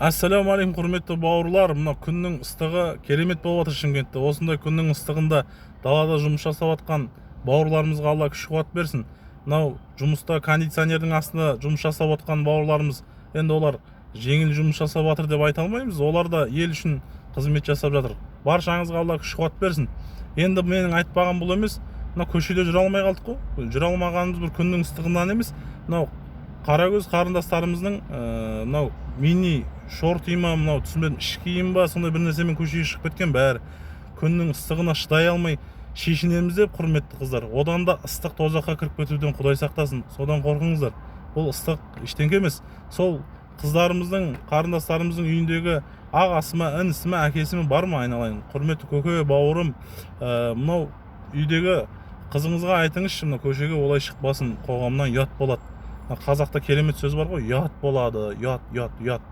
Ассалаумағалейкум, құрметті бауырлар! Мына күннің ыстығы керемет болып жатыр Шымкентте. Осындай күннің ыстығында далада жұмыс жасап жатқан бауырларымызға Алла күш қуат берсін. Мынау жұмыста кондиционердің астында жұмыс жасап жатқан бауырларымыз, енді олар жеңіл жұмыс жасап жатыр деп айта алмаймыз, олар да ел үшін қызмет жасап жатыр. Баршаңызға Алла күш қуат берсін. Енді менің айтпағым бұл емес, мына көшеде жүре алмай қалдық қой. Жүре алмағанымыз бір күннің ыстығынан емес, мынау қаракөз қарындастарымыздың мынау мини шорты ма, мынау түсінбедім, іш киім ба, сондай бір нәрсемен көшеге шығып кеткен бәрі. Күннің ыстығына шыдай алмай шешінеміз деп, құрметті қыздар, одан да ыстық тозаққа кіріп кетуден Құдай сақтасын, содан қорқыңыздар. Бұл ыстық ештеңке емес. Сол қыздарымыздың, қарындастарымыздың үйіндегі ағасы ма, інісі ма, әкесі ме, бар ма? Айналайын, құрметті көке, бауырым, мынау үйдегі қызыңызға айтыңызшы, мына көшеге олай шықпасын, қоғамнан ұят болады. Мына қазақта керемет сөз бар ғой: ұят болады, ұят, ұят, ұят.